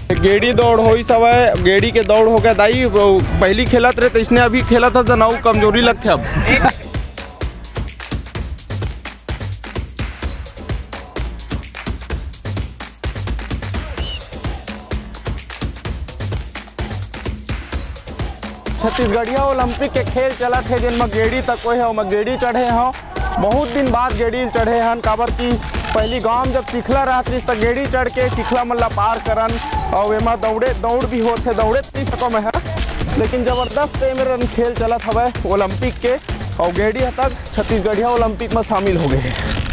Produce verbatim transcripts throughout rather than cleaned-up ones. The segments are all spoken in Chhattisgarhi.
गेड़ी दौड़ होइस हवय, गेड़ी के दौड़ हो गया दाई। वो पहिली खेलत रहे, तइसने अभी खेलत हस, त नऊ कमजोरी लगथे अब। छत्तीसगढ़िया ओलंपिक के खेल चलत हे, जेन म गेड़ी तको हे, ओमा गेड़ी चढ़े हंव। बहुत दिन बाद गेड़ी चढ़े हन, काबर कि पहिली गांव म जब चिखला रहत रिहिस, त गेड़ी चढ़ के चिखला मन ला पार करन, अउ एमा दौड़े, दौड़ भी होथे, दौड़े त नइ सकों मैं ह, लेकिन जबरदस्त ए मेरन खेल चलत हवय ओलंपिक के, अउ गेड़ी ह तक छत्तीसगढ़िया ओलंपिक म शामिल हो गए हे।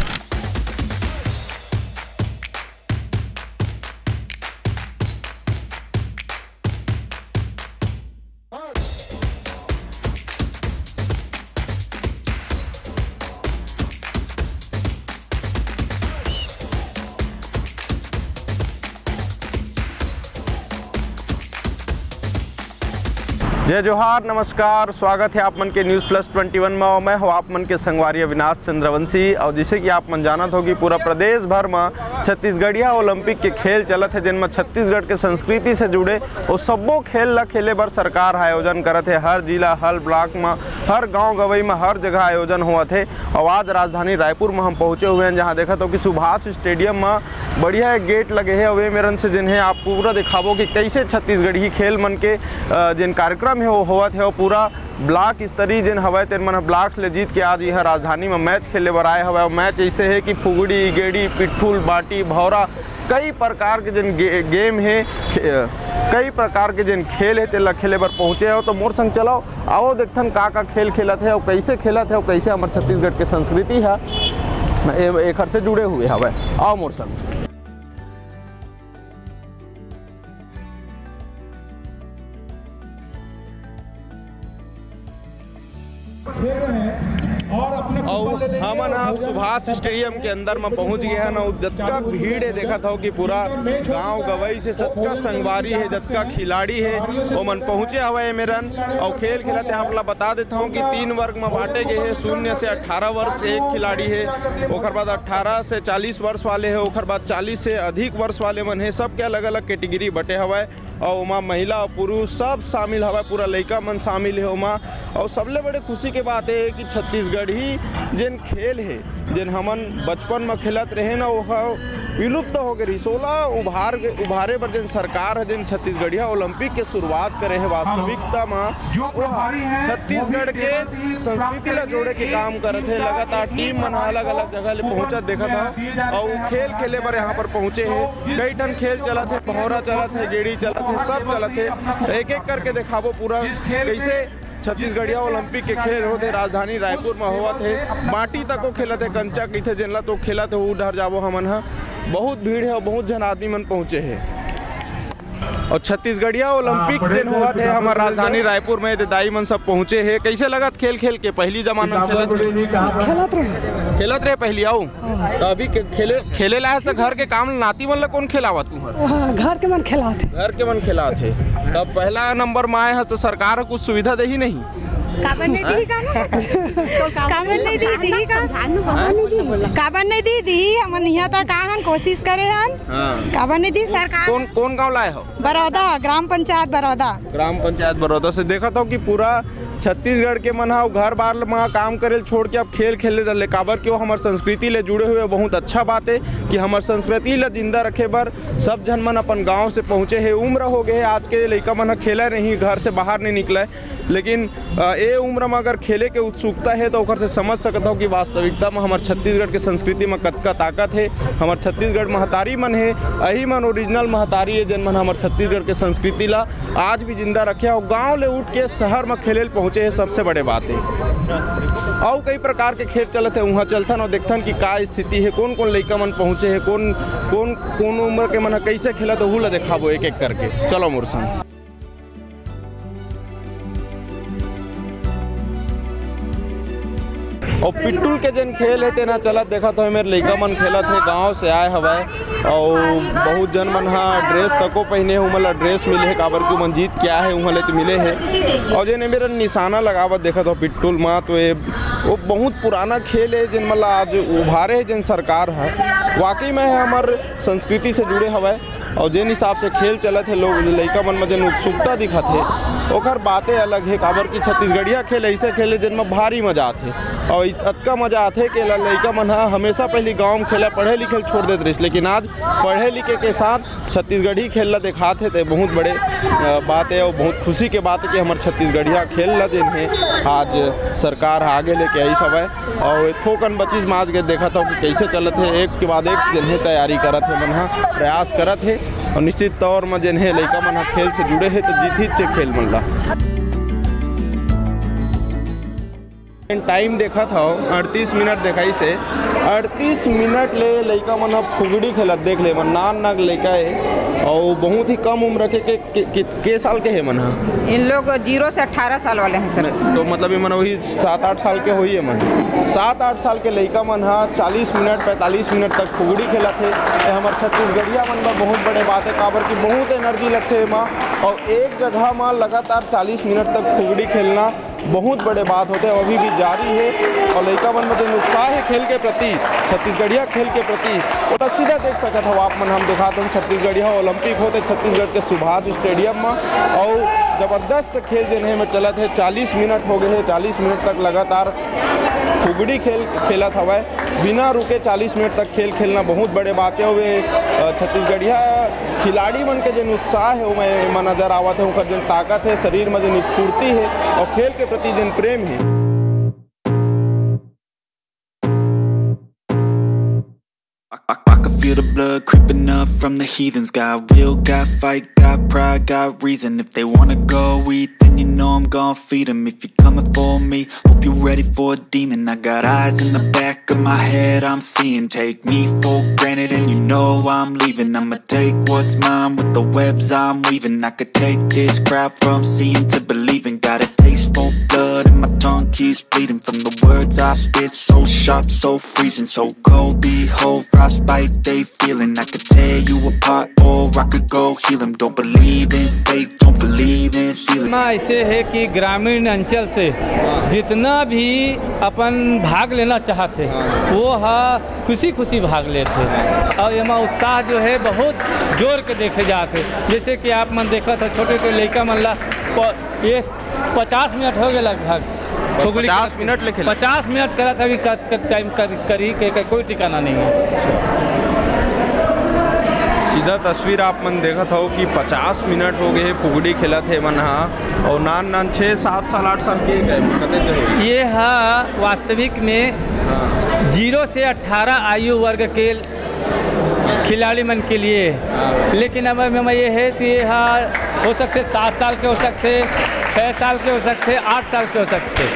जय जोहार, नमस्कार, स्वागत हे आप मन के News Plus Twenty One म। मैं हूं आप मन के संगवारी अविनाश चंद्रवंशी। अउ जइसे कि आप मन जानत हो कि पूरा प्रदेश भर म छत्तीसगढ़िया ओलंपिक के खेल चलत हे, जेन म छत्तीसगढ़ के संस्कृति से जुड़े ओ सब्बो खेल ला खेले बर सरकार ह आयोजन करत हे। हर जिला, हर ब्लॉक म, हर गांव गंवई म, हर जगह आयोजन होवत हे। अउ आज राजधानी रायपुर म हम पहुंचे हुए हैं, जहां देखत हो कि सुभाष स्टेडियम म बढ़िया एक गेट लगे हे। अउ ए मेरन से जेन हे आप पूरा दिखाबो कि कइसे छत्तीसगढ़ी खेल मन के, अ, जेन कार्यक्रम हे वो होवत हे, अउ पूरा ब्लॉक स्तरीय जेन हवय, तेन मन ह ब्लॉक्स ले जीत के आज इहाँ राजधानी म मैच खेले बर आए हवय। अउ मैच अइसे हे कि फुगड़ी, गेड़ी, पिट्ठुल, बाटी, भौरा, कई प्रकार के जेन गे-, गेम हे, खे-, कई प्रकार के जेन खेल हे, तेला खेले बर पहुँचे हव। तो मोर संग चलव, आवव देखथन का का खेल खेलत हे अउ कइसे खेलत हे अउ कइसे हमर छत्तीसगढ़ के संस्कृति ह ए-, एखर से जुड़े हुए हवय। आवव मोर संग। अउ हमन ह सुभाष स्टेडियम के अंदर म पहुंच गए हन। अउ जतका भीड़ हे, देखत हव कि पूरा गांव गंवई से जतका संगवारी हे, जतका खिलाड़ी हे, ओमन पहुंचे हवय ए मेरन। अउ खेल खेलत हे, आप ला बता देत हव कि तीन वर्ग म बांटे गए हे, शून्य से अठारह वर्ष एक खिलाड़ी हे, ओकर बाद अठारह से चालीस वर्ष वाले हे, ओकर बाद चालीस से अधिक वर्ष वाले मन हे। सबके अलग-अलग कैटेगरी बटे हवय। अउ ओमा महिला अउ पुरुष सब शामिल हवय, पूरा लइका मन शामिल हे ओमा। अउ सबले बड़े खुशी के बात हे कि छत्तीसगढ़ी जेन खेल हे, जेन हमन बचपन म खेलत रहेन, ओह विलुप्त हो गे रिहिस। ओला उभार, उभारे बर जेन सरकार ह, जेन छत्तीसगढ़िया ओलंपिक के शुरुआत करे हे, वास्तविकता म जो ओह प्रभारी हैं, छत्तीसगढ़ के संस्कृति ला जोड़े के काम करत हे। लगातार टीम मन ह अलग-अलग जगह ले पहुंचत देखत हव, अउ खेल खेले बर यहाँ पर पहुंचे हे। कई ठन खेल चलत हे, भौंरा चलत हे, गेड़ी चलत हे, सब चलत हे। एक-एक करके देखाबो पूरा कइसे छत्तीसगढ़िया ओलंपिक के खेल होत हे, राजधानी रायपुर म होवत हे। बांटी तको खेलत हे, कंचा कहिथे जेन ला, तो खेलत हे, उ डहर जाबो हमन ह। बहुत भीड़ हे अउ बहुत झन आदमी मन पहुंचे हे। अउ छत्तीसगढ़िया ओलंपिक जेन होवत हे हमर राजधानी रायपुर में, ते दाई मन सब पहुंचे हे। कइसे लगत खेल खेल के? पहिली जमाना में खेलत रहे? खेलत रहे। खेलत रहे पहिली, अउ? हाँ। तो अभी के-, खेले, खेले ला आए हस त घर के काम नाती मन ला कोन खेलावत? हाँ, घर के मन खेलात हे। घर के मन खेलात हे। तब पहला नंबर में आए हस तो सरकार कुछ सुविधा देही नहीं? काबर नहीं दिही का ना? काबर नहीं दिही, दिही का? काबर नहीं दिही, दिही? हमन इहाँ तक आ हन, कोशिश करे हन। हाँ। काबर नहीं दिही सरकार? कौन, कौन गाँव लाए हो? बरौदा, ग्राम पंचायत बरौदा। ग्राम पंचायत बरौदा से देखत हो कि पूरा छत्तीसगढ़ के मन ह घर बार म काम करे ल छोड़ के अब खेल खेले धर ले, काबर कि वो हमर संस्कृति ले जुड़े हुए। बहुत अच्छा बात हे कि हमर संस्कृति ल जिंदा रखे बर सब झन मन अपन गांव से पहुंचे हे। उम्र हो गए हे, आज के लइका मन ह खेले नहीं, घर से बाहर नहीं निकले, लेकिन, अ, ए उम्र म अगर खेले के उत्सुकता हे तो ओकर से समझ सकत हो कि वास्तविकता म हमर छत्तीसगढ़ के संस्कृति म कतका ताकत हे। हमर छत्तीसगढ़ महतारी मन हे, अही मन ओरिजिनल महतारी हे, जेन मन हमर छत्तीसगढ़ के संस्कृति ला आज भी जिंदा रखे हे। अउ गांव ले उठ के शहर म खेले ल पहुंचे हे, सबसे बड़े बात हे। अउ कई प्रकार के खेल चलत हे, उहाँ चलथन अउ देखथन कि का स्थिति हे, कौन-कौन लइका मन पहुंचे हे, कौन, कौन, कौन उम्र के मन ह कइसे खेलत हे, उहू ला देखाबो एक-एक करके। चलो मोर संग। अउ पिट्ठुल के जेन खेल हे तेन ह चलत देखत हो, मेर लइका मन खेलत हे, गांव से आए हवय। अउ बहुत जन मन ह ड्रेस तको पहिने हे, उमन ला ड्रेस मिले हे, काबर कि उमन जीत के आए हे, उहाँ ले तो मिले हे। अउ जेन ए मेर निशाना लगावत देखत हो पिट्ठुल म, तो ए वो बहुत पुराना खेल हे, जेन मन ला आज उभारे हे जेन सरकार ह, वाकई में हे हमर संस्कृति से जुड़े हवय। और जेन हिसाब से खेल चलत हे, लोग, लइका मन में जेन उत्सुकता दिखत हे, ओकर बाते अलग हे। काबर कि छत्तीसगढ़िया खेल ऐसे खेल हे जेन में भारी मजा आथे, और इत-, अतका मजा आथे कि एला लइका मन ह हमेशा पहली गाँव में खेला, पढ़े लिखे ल छोड़ देत रहिस, लेकिन आज पढ़े लिखे के साथ छत्तीसगढ़ी खेल ला देखात हे, ते बहुत बड़े, अ, बात हे और बहुत खुशी के बात हे कि हमर छत्तीसगढ़िया खेल ला जेन हे आज सरकार ह आगे लेके आइस हवय। और थोकन बचिस माज के देखत हव कि कैसे चलत हे, एक के बाद एक जेन हे तैयारी करत हे, मन ह प्रयास करत हे। और निश्चित तौर म जेन हे लइका मन ह खेल से जुड़े हे, तो जीत ही चे खेल मन ला। टाइम देखत हव, अड़तीस मिनट देखाइस हे। अड़तीस मिनट ले लइका मन ह फुगड़ी खेलत, देख ले मन, नान नान लइका हे, और बहुत ही कम उम्र के, के, के, के, के साल के हे मन ह? इन लोग ज़ीरो से अठारह साल वाले हैं सर। तो मतलब ये मन वही सात आठ साल के होही ये मन। सात आठ साल के लइका मन ह चालीस मिनट, पैंतालीस मिनट तक फुगड़ी खेलत हे। ये हमर छत्तीसगढ़िया मन बर बहुत बड़े बात हे, काबर कि बहुत एनर्जी लगथे एमा, और एक जगह म लगातार चालीस मिनट तक फुगड़ी खेलना बहुत बड़े बात होथे, अभी भी जारी हे। और लइका मन में जेन उत्साह हे खेल के प्रति, छत्तीसगढ़िया खेल के प्रति, ओला सीधा देख सकत हव आप मन। हम देखात हन, छत्तीसगढ़िया ओलंपिक होथे छत्तीसगढ़ के सुभाष स्टेडियम म, और जबरदस्त खेल जेन हे में चलत हे। चालीस मिनट हो गए हे, चालीस मिनट तक लगातार फुगड़ी खेल खेलत हवय। बिना रुके चालीस मिनट तक खेल खेलना बहुत बड़े बात हे। वे, अ, छत्तीसगढ़िया खिलाड़ी मन के जेन उत्साह हे, ओमे, एमा नजर आवत हे, ओकर जेन ताकत हे, शरीर में जेन स्फूर्ति हे और खेल के प्रति जेन प्रेम हे। I, I, I can feel the blood creeping up from the heathens. Got will, got fight, got pride, got reason. If they wanna go eat, then you know I'm gon' feed 'em. If you're coming for me, hope you're ready for a demon. I got eyes in the back of my head, I'm seeing. Take me for granted, and you know I'm leaving. I'ma take what's mine with the webs I'm weaving. I could take this crowd from seeing to believing. Got a taste for blood, and my tongue keeps bleeding from the words I spit. So sharp, so freezing, so cold. Behold, frostbite they feeling. I could tear you apart, or I could go heal 'em. Don't believe in fate, don't believe in ceiling. ना ऐसे है कि ग्रामीण अंचल से जितना भी अपन भाग लेना चाहत हे, वो हा खुशी खुशी भाग लेत हे। और एमा उत्साह जो है बहुत जोर के देखे जात हे। जैसे कि आप मन देखत हो, छोटे छोटे लइका मन ला प-, ये पचास मिनट हो गए लगभग। फुगड़ी पचास खेलत मिनट ले खेले? पचास मिनट करत अभी क-, क-, टाइम कर, करी के, के कोई ठिकाना नहीं है। सीधा तस्वीर आप मन देखत हो कि पचास मिनट हो गए हे फुगड़ी खेलत हे मन हा, और नान नान छः सात साल, आठ साल के कते के होही? ये हा वास्तविक में हाँ। ज़ीरो से अठारह आयु वर्ग के खिलाड़ी मन के लिए। हाँ। लेकिन अब एमा ये है कि ये हा हो सकथे सात साल के हो सकथे, छः साल के हो सकथे, आठ साल के हो सकथे।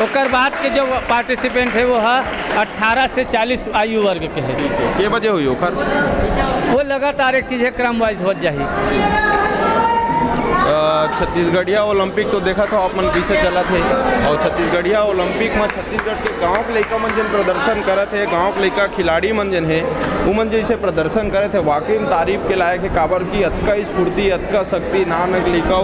ओकर बाद के जो पार्टिसिपेंट है वो हा अठारह से चालीस आयु वर्ग के है। के बजे होही ओकर? वो लगातार एक चीज है, क्रम वाइज होत जाही। अ, छत्तीसगढ़िया ओलंपिक तो देखत हो आप मन कैसे चलत हे, और छत्तीसगढ़िया ओलंपिक में छत्तीसगढ़ के गांव के लइका मन जेन प्रदर्शन करत हे, गांव के लइका खिलाड़ी मन जेन हे, उमन जैसे प्रदर्शन करत हे, वाकई में तारीफ के लायक हे। काबर कि अतका स्फूर्ति, अतका शक्ति, नान नान के लइका,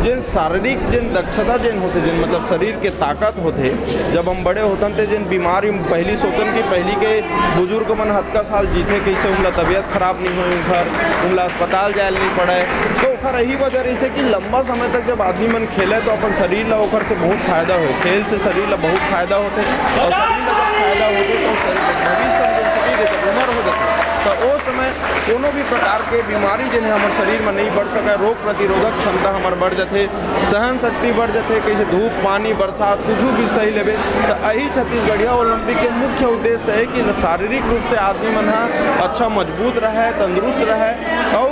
जेन शारीरिक जेन दक्षता जेन होथे, जेन मतलब शरीर के ताकत होथे। जब हम बड़े होथन ते जेन बीमारी पहली सोचन कि पहली के बुजुर्ग मन हतका साल जीथे, कैसे उनला तबीयत खराब नहीं होय, उनकर उनला अस्पताल जाए ल नहीं पड़े। तो ओकर यही वजह रहिसे कि लंबा समय तक जब आदमी मन खेले तो अपन शरीर ला ओकर से बहुत फायदा होय, खेल से शरीर ला बहुत फायदा होथे, और शरीर ला जब फायदा होथे तो शरीर भविष्य में जब शरीर जब उम्र हो जाथे तो ओ समय कोनो भी प्रकार के बीमारी जेन हे हमर शरीर में नहीं बढ़ सके, रोग प्रतिरोधक क्षमता हमर बढ़ जाथे, सहन शक्ति बढ़ जाथे। कैसे धूप, पानी, बरसात कुछ भी सही लेबे, तो यही छत्तीसगढ़िया ओलंपिक के मुख्य उद्देश्य है कि शारीरिक रूप से आदमी मन हा अच्छा मजबूत रहे, तंदुरुस्त रहे, और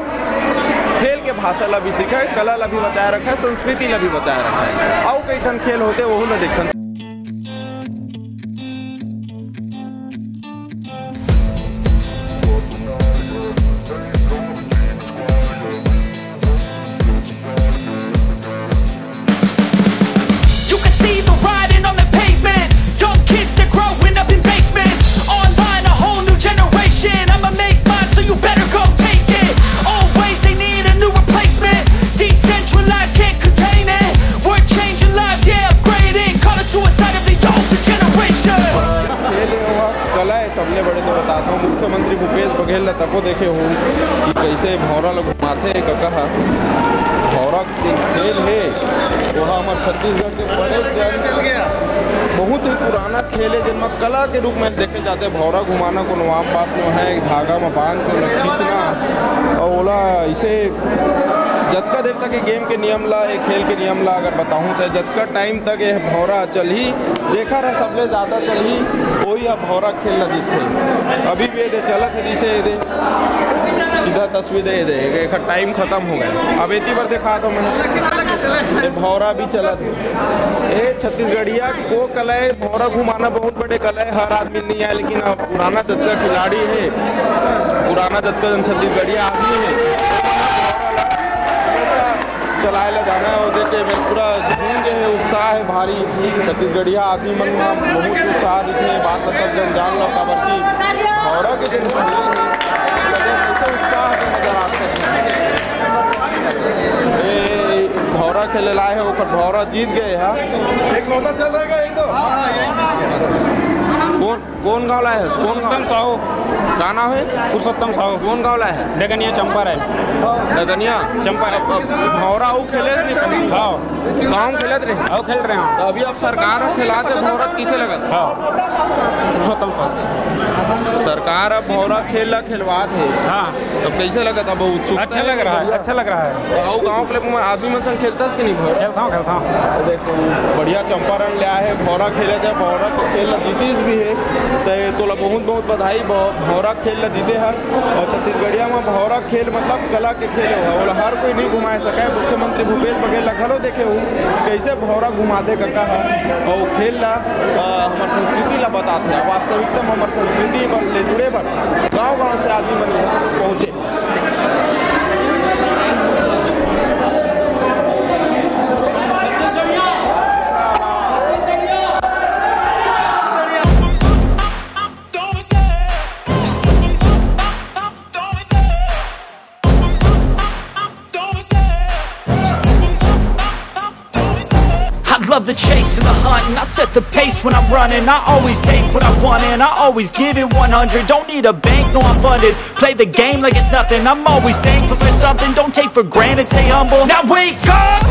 खेल के भाषा ला भी सीखे, कला ला भी बचाए रखे, संस्कृति ला भी बचाए रखे। और कई ठन खेल होते, वहू ला देखथन। You can see the writing on the pavement. Young kids, they're growing up in basements. Online, a whole new generation. I'ma make mine, so you better go take it. Always, they need a new replacement. Decentralized, can't contain it. We're changing lives, yeah, upgrading. Call it to देखे हो कि कइसे भौंरा ल घुमाथे कका ह। भौंरा के खेल हे, वो हमर छत्तीसगढ़ के बड़े जन, बहुत ही पुराना खेल हे, जेन म कला के रूप में देखे जाथे। भौंरा घुमाना कोनो आम बात नोहे, धागा म बांध के ओला खींचना, अउ ओला इसे जतका देर तक ये गेम के नियम ला, ये खेल के नियम ला अगर बताहूँ, तो जतका टाइम तक ये भौंरा चलही, जेकर ह सबले ज़्यादा चलही, वही ह भौंरा खेल ला जीतथे। अभी भी ये दे चलत हे, जइसे ये दे सीधा तस्वीर दे दे, एकर टाइम खत्म हो गया। अब एती बर देखा तो मैं, ये भौंरा भी चलत हे। ए छत्तीसगढ़िया को कला हे, भौंरा घुमाना बहुत बड़े कला हे, हर आदमी नहीं आए, लेकिन अब पुराना जतका खिलाड़ी हे, पुराना जतका जन छत्तीसगढ़िया आदमी हे, चलाए ला जाना हे। और देखे में पूरा झूम के हे, उत्साह हे भारी। छत्तीसगढ़िया आदमी मन म बहुत उत्साह दिखे, बात ला सब जन जान लो, काबर कि भौंरा के दिन कैसे उत्साह के नजर आते हैं। ए, भौंरा खेले लाए हे, ओकर भौंरा जीत गए हे। एक लौटा चल रहा है, यही तो। कौन, कौन गाँव लाए हे? कौन गाँव? पुरुषोत्तम साहू। का नाम हे? पुरुषोत्तम साहू। कौन गाँव लाए हे? डगनिया चंपारण। डगनिया? चंपारण। अब, अब भौंरा अउ खेले नहीं? हाँ। गाँव खेलत रहे? अउ खेल रहे हैं। तो अभी अब सरकार अब खेलात हे भौंरा, किसे लगत? हाँ। पुरुषोत्तम साहू। सरकार अब भौंरा खेल ला खेलवात हे। हाँ। तब कैसे लगत? अब उत्सुकता अच्छा हे लग कि रहा है, बढ़िया? अच्छा लग रहा है। तो अउ गाँव के लोग मन, आदमी मन संग खेलतस कि नहीं भौंरा? खेलता हूँ, खेलता हूँ। तो देखो, बढ़िया चंपारण ले आए हे, भौंरा खेलत हे, भौंरा के खेल ला जीतिस भी हे। तो तोला बहुत बहुत बधाई, भौ-, भौंरा खेल ला जीते हस। और छत्तीसगढ़िया में भौंरा खेल मतलब कला के खेल हे, ओला हर कोई नहीं घुमाए सके। मुख्यमंत्री भूपेश बघेल ला घलो देखे हो, कैसे भौंरा घुमाथे कका ह, और खेल ला, अ, हमर संस्कृति ला बताथे। वास्तविकता में हमर संस्कृति बर, ले जुड़े बर गाँव गाँव से आदमी मन यहाँ पहुँचे। I love the chase and the hunt, and I set the pace when I'm running. I always take what I want, and I always give it one hundred. Don't need a bank, no, I'm funded. Play the game like it's nothing. I'm always thankful for something. Don't take for granted, stay humble. Now wake up!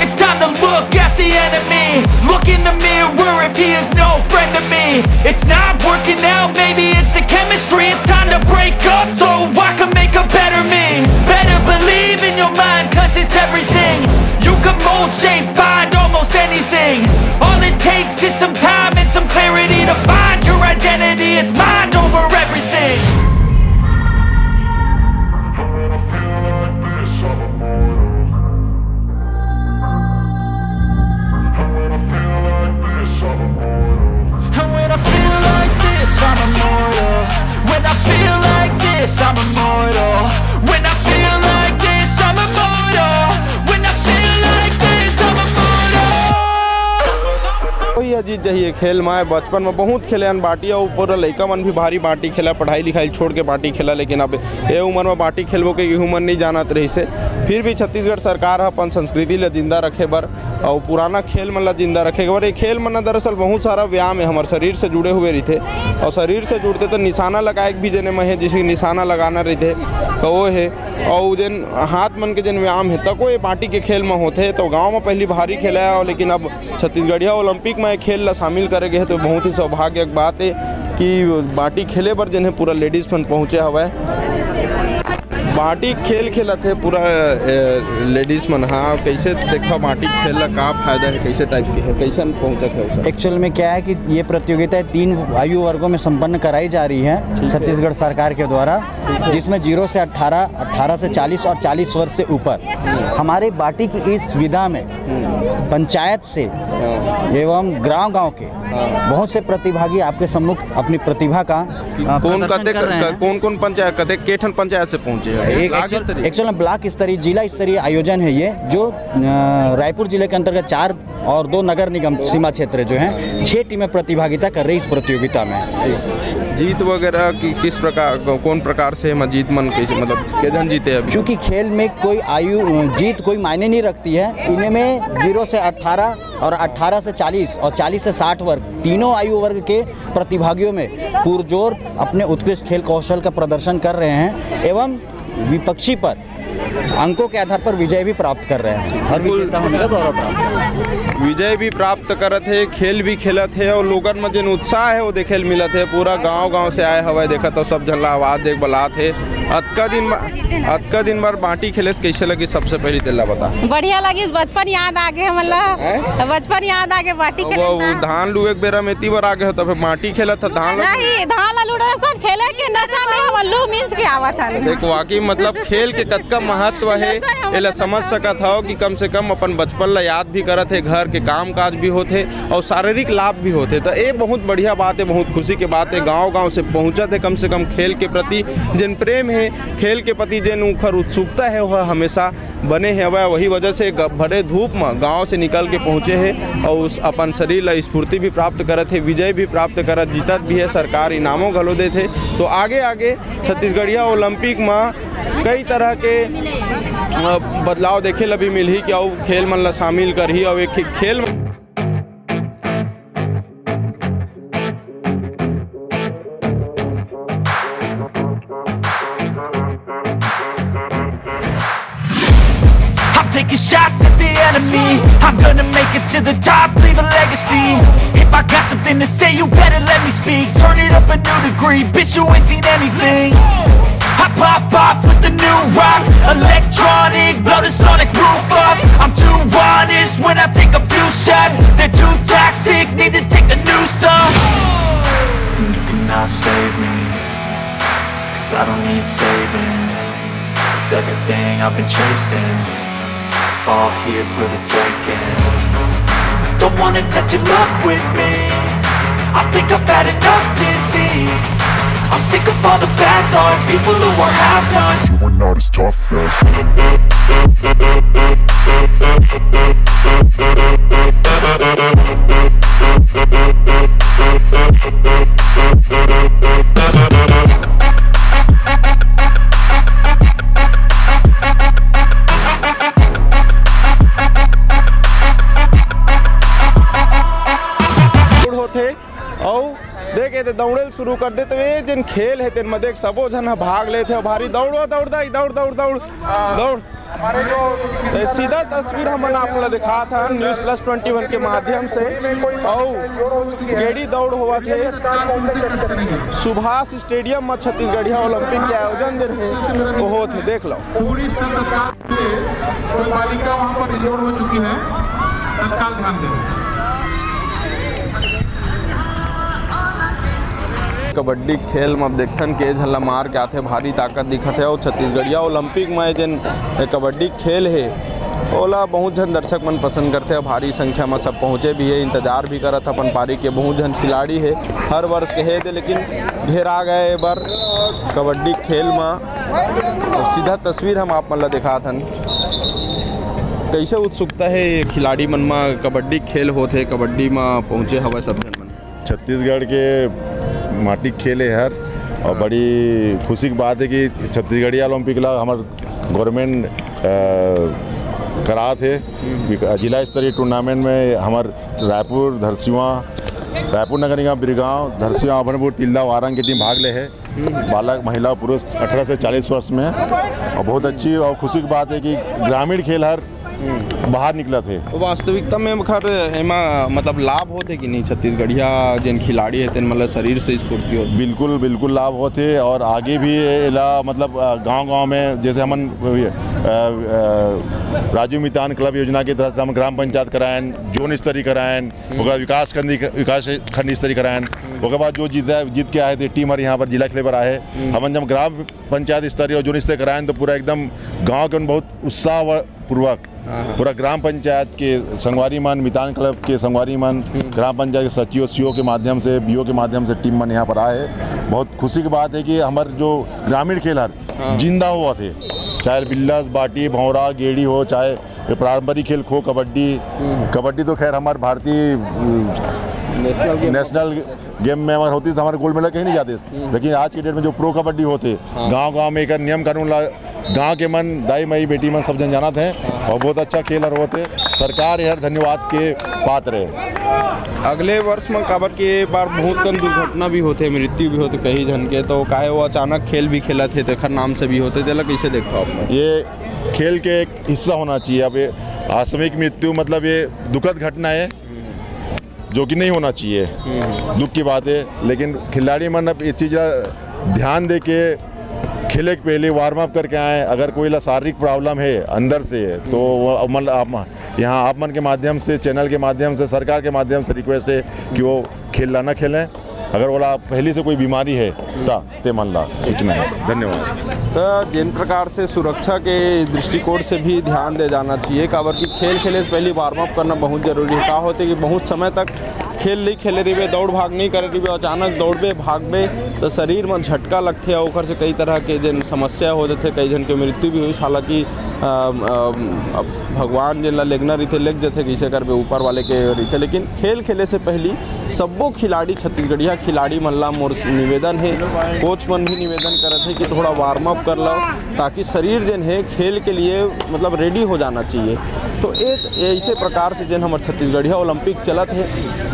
It's time to look at the enemy. Look in the mirror if he is no friend to me. It's not working out, maybe it's the chemistry. It's time to break up so I can make a better me. Better believe in your mind, cause it's everything. You can mold, shape, find almost anything. All it takes is some time and some clarity to find your identity. It's mind over everything. And when I feel like this, I'm immortal. When I feel like this, I'm immortal. When I feel like this, I'm immortal. When I feel like this, I'm immortal. कोई अजीत जही खेल में बचपन में बहुत खेले हन बांटी, और पूरा लइका मन भी भारी बांटी खेला, पढ़ाई लिखाई छोड़ के बांटी खेला, लेकिन अब ए उम्र में बांटी खेलबो के उम्र नहीं जानत रहिस हे। फिर भी छत्तीसगढ़ सरकार ह अपन संस्कृति ला जिंदा रखे बर अउ पुराना खेल मन ला जिंदा रखे बर, ये खेल मन दरअसल बहुत सारा व्यायाम हे, हमर शरीर से जुड़े हुए रहिथे, अउ शरीर से जुड़थे तो निशाना लगाए के भी जेने में हे, जैसे कि निशाना लगाना रहिथे तो वो हे, अउ जेन हाथ मन के जेन व्यायाम हे तको ये बांटी के खेल में होथे। तो गांव में पहली भारी खेला हे, लेकिन अब छत्तीसगढ़िया ओलंपिक में ये खेल ला शामिल करे गए हे, तो बहुत ही सौभाग्य के बात हे कि बांटी खेले बर जेन हे पूरा लेडीज मन पहुंचे हवय। बांटी खेल खेलत हे पूरा, ए, लेडीज मन। हाँ, कैसे देखा बांटी खेल ला, का फायदा हे, कैसे टाइप के हे, कैसे पहुंचत हे सब? एक्चुअल में क्या है कि ये प्रतियोगिताएं तीन आयु वर्गों में संपन्न कराई जा रही है छत्तीसगढ़ सरकार के द्वारा, जिसमें जीरो से अठारह, अठारह से चालीस और चालीस वर्ष से ऊपर। हमारे बांटी की इस विधा में पंचायत से एवं गांव गांव के बहुत से प्रतिभागी आपके सम्मुख अपनी प्रतिभा का, अ, कौन प्रदर्शन कतेक, कर रहे हैं। कौन कौन पंचायत, कतेक, केठन पंचायत से पहुंचे हैं? एक ब्लॉक एक्चुअल, स्तरीय? एक्चुअल में ब्लॉक स्तरीय, जिला स्तरीय आयोजन है ये, जो, अ, रायपुर जिले के अंतर्गत चार और दो नगर निगम सीमा क्षेत्र जो हैं, छह टीमें प्रतिभागिता कर रही इस प्रतियोगिता में। जीत वगैरह कि, किस प्रकार, कौन प्रकार से एमा जीत मन कैसे, मतलब के झन जीते अभी? क्योंकि खेल में कोई आयु, जीत कोई मायने नहीं रखती है। इनमें ज़ीरो से अठारह और अठारह से चालीस और चालीस से साठ वर्ग, तीनों आयु वर्ग के प्रतिभागियों में पुरजोर अपने उत्कृष्ट खेल कौशल का प्रदर्शन कर रहे हैं एवं विपक्षी पर अंकों के आधार पर विजय भी प्राप्त कर रहे हैं और बिल्कुल। विजेता होने का गौरव प्राप्त कर रहे हैं। विजय भी प्राप्त करत हे, खेल भी खेलत हे और लोगन म जेन उत्साह हे, वो देखे ल मिलत हे। पूरा गांव-गांव से आए हवय, देखत हो, सब झन ला आवाज दे के बलात हे। अतका दिन ब-, अतका दिन बर बांटी खेले से कैसे लगी, सबसे पहली तेला बता। बढ़िया लगी, बचपन याद आ गे हमन ला। हैं? बचपन याद आ गे, बांटी वो, खेले वो ना। धान लुए के बेरा में एती बर आ गे हो, तब बांटी खेलत ह, धान ला नहीं, धान ला लुड़ा सन, खेले के नशा में हमन लू मिंच के आवत हन। देख, वाकई मतलब खेल के कतका महत्व हे, नशा हमन एला ला समझ नशा सकत हव कि कम से कम अपन बचपन ला याद भी करत हे, घर के काम काज भी होथे और शारीरिक लाभ भी होथे। तो ये बहुत बढ़िया बात हे, बहुत खुशी के बात हे। गांव-गांव से पहुंचत हे, कम से कम खेल के प्रति जेन प्रेम हे, खेल के प्रति जेन उखर उत्सुकता हे, वह हमेशा बने हवय। वही वजह से ग-, भरे धूप म गांव से निकल के पहुंचे हे और उस अपन शरीर ला स्फूर्ति भी प्राप्त करत हे, विजय भी प्राप्त करत, जीतत भी हे, सरकार इनामो घलो देथे। तो आगे आगे छत्तीसगढ़िया ओलंपिक म कई तरह के, अ, बदलाव देखे ला भी मिलही कि अउ खेल मन ला शामिल करही और एक खेल I'm taking shots at the enemy. I'm gonna make it to the top, leave a legacy. If I got something to say, you better let me speak. Turn it up a new degree, bitch, you ain't seen anything. I pop off with the new rock, electronic, blow the sonic roof up. I'm too honest when I take a few shots. They're too toxic, need to take the noose off. And you cannot save me, 'cause I don't need saving. It's everything I've been chasing, all here for the taking. Don't wanna test your luck with me. I think I've had enough disease. I'm sick of all the bad thoughts, people who are half-nots. You are not as tough as होथे। अउ देख, ये दे दौड़े ल शुरू कर दे, तो ये जेन खेल हे, तेन म देख, सबो झन ह भाग लेथे। भारी दौड़, दौड़, दौड़, दौड़, दौड़, दौड़, दौड़। तो ये सीधा तस्वीर हमन आप ला दिखात हन News Plus Twenty One के माध्यम से। अउ गेड़ी दौड़ होवत हे सुभाष स्टेडियम म, छत्तीसगढ़िया ओलंपिक के आयोजन जेन हे, वो होत हे, देख लो। पूरी संस्था से कोई बालिका वहाँ पर इंजोर हो चुकी है, तत्काल ध्यान दें। कबड्डी खेल म अब देखथन के झन ला मार के आथे, भारी ताकत दिखत हे। अउ छत्तीसगढ़िया ओलंपिक म जेन कबड्डी खेल हे, ओला बहुत झन दर्शक मन पसंद करथे। भारी संख्या म सब पहुँचे भी हे, इंतजार भी करत हे अपन पारी के। बहुत झन खिलाड़ी हे, हर वर्ष के हे दे, लेकिन घेरा गए ए बार कबड्डी खेल म। अउ सीधा तस्वीर हम आप मन ला दिखात हन, कैसे उत्सुकता हे खिलाड़ी मन म। कबड्डी खेल होथे, कबड्डी म पहुँचे हवय सब झन मन। छत्तीसगढ़ के माटी के खेल हे हर, और बड़ी खुशी की बात है कि छत्तीसगढ़िया ओलंपिक ला हमर गवर्नमेंट, अ, करात हे। जिला स्तरीय टूर्नामेंट में हमर रायपुर, धरसीवा, रायपुर नगर निगम, बिरगांव, धरसीवा, अभनपुर, तिल्दा, वारंग की टीम भाग ले हे। बालक, महिला, पुरुष अठारह से चालीस वर्ष में, और बहुत अच्छी और खुशी की बात है कि ग्रामीण खेल हर बाहर निकलत हे। वास्तविकता में खर एमा मतलब लाभ होथे कि नहीं? छत्तीसगढ़िया जेन खिलाड़ी हे, तेन मतलब शरीर से स्फूर्ति होथे। बिल्कुल, बिल्कुल लाभ होथे, और आगे भी एला मतलब, अ, गांव-गांव में, जैसे हमन, अ, अ, राजीव मितान क्लब योजना के तहत हम ग्राम पंचायत कराएन, जोन स्तरीय कराएन, ओकर बाद विकास खंड, विकास खंड स्तरीय कराएन। ओकर बाद जो जीत, जीत के आए थे टीम हर यहाँ पर जिला खेले बर आए हे। हमन जब ग्राम पंचायत स्तरीय और जोन स्तरीय कराएन, तो पूरा एकदम गांव के मन बहुत उत्साह व पूर्वक, हाँ, हाँ। पूरा ग्राम पंचायत के संगवारी मन, मितान क्लब के संगवारी मन, ग्राम पंचायत के सचिव, सीओ के माध्यम से, बीओ के माध्यम से टीम मन यहाँ पर आए हे। बहुत खुशी की बात है कि हमर जो ग्रामीण खेल हर हाँ। जिंदा होवत हे, चाहे बिल्लस, बाटी, भौंरा, गेड़ी हो, चाहे ये पारंपरिक खेल खो, कबड्डी। कबड्डी तो खैर हमार भारतीय, उम, नेशनल गेम में अगर होती तो हमारे गोल्ड मेडल कहीं नहीं जाते। लेकिन आज की डेट में जो प्रो कबड्डी होते, गांव गांव में एक नियम कानून ला, गांव के मन, दाई माई, बेटी मन, सब जन जानत हैं और बहुत अच्छा खेल हर होते। सरकार यार धन्यवाद के पात्र है। अगले वर्ष में, काबर के ये बार बहुत कन दुर्घटना भी होते, मृत्यु भी होते कई झन के, तो काहे वो अचानक खेल भी खेलत हे, तेखर नाम से भी होते, तेला कैसे देखते हो आप? ये खेल के एक हिस्सा होना चाहिए। अब ये आकस्मिक मृत्यु, मतलब, ये दुखद घटना है, जो कि नहीं होना चाहिए। दुख की बात है, लेकिन खिलाड़ी मन अब ये चीज़ ध्यान दे के खेले के पहले वार्म अप करके आए। अगर कोई ला शारीरिक प्रॉब्लम है अंदर से, तो वो, मतलब, आप, यहाँ आप मन के माध्यम से, चैनल के माध्यम से, सरकार के माध्यम से रिक्वेस्ट है कि वो खेल ला ना खेलें। अगर ओला पहले से कोई बीमारी है, ता ते मन ला सूचना है। धन्यवाद। तो जिन प्रकार से सुरक्षा के दृष्टिकोण से भी ध्यान दे जाना चाहिए, काबर कि खेल खेले से पहले वार्म अप करना बहुत जरूरी है। का होते कि बहुत समय तक खेल नहीं खेले रहिबे, दौड़ भाग नहीं करे रहिबे, अचानक दौड़बे, भागबे, तो शरीर में झटका लगथे और ओकर से कई तरह के जन समस्या हो जाथे। कई जन के मृत्यु भी हुई, हालांकि अम, अम, अब भगवान जेन ला लेगना रहिथे, लेग जथे, कइसे करबे, ऊपर वाले के रहिथे। लेकिन खेल खेले से पहली सब्बो खिलाड़ी, छत्तीसगढ़िया खिलाड़ी मन ला मोर निवेदन हे, कोच मन भी निवेदन करत हे कि थोड़ा वार्म अप कर लो, ताकि शरीर जेन हे खेल के लिए, मतलब, रेडी हो जाना चाहिए। तो ए-, ऐसे प्रकार से जेन हमर छत्तीसगढ़िया ओलंपिक चलत हे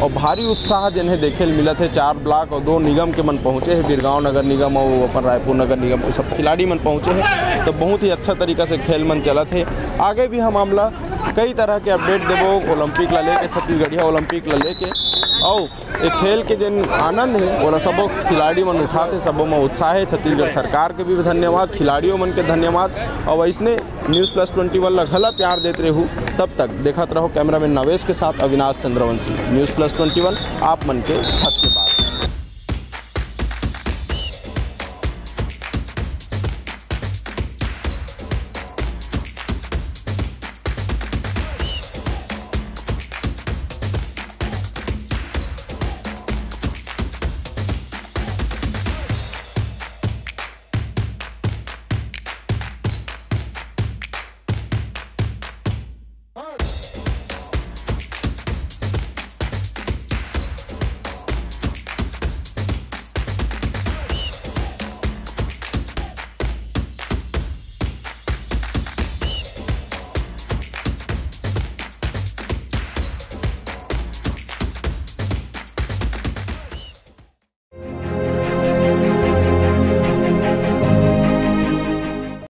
और भारी उत्साह जेन हे देखे ल मिलत हे। चार ब्लॉक और दो निगम के मन पहुँचे हे, बिरगांव नगर निगम और अपन रायपुर नगर निगम के सब खिलाड़ी मन पहुँचे हे, तो बहुत ही अच्छा तरीका से खेल मन चलत हे। आगे भी हम आप ला कई तरह के अपडेट देबो ओलंपिक ला लेके, छत्तीसगढ़िया ओलंपिक ला लेके। और ये खेल के जेन आनंद हे, ओला सबो खिलाड़ी मन उठाथे, सबो में उत्साह हे। छत्तीसगढ़ सरकार के भी धन्यवाद, खिलाड़ियों मन के धन्यवाद। और वैसने न्यूज़ प्लस ट्वेंटी वन ला घला प्यार देत रहू। तब तक देखत रहो कैमरामैन नवेश के साथ Avinash Chandravanshi. News plus twenty one, आप मन के हक के बात।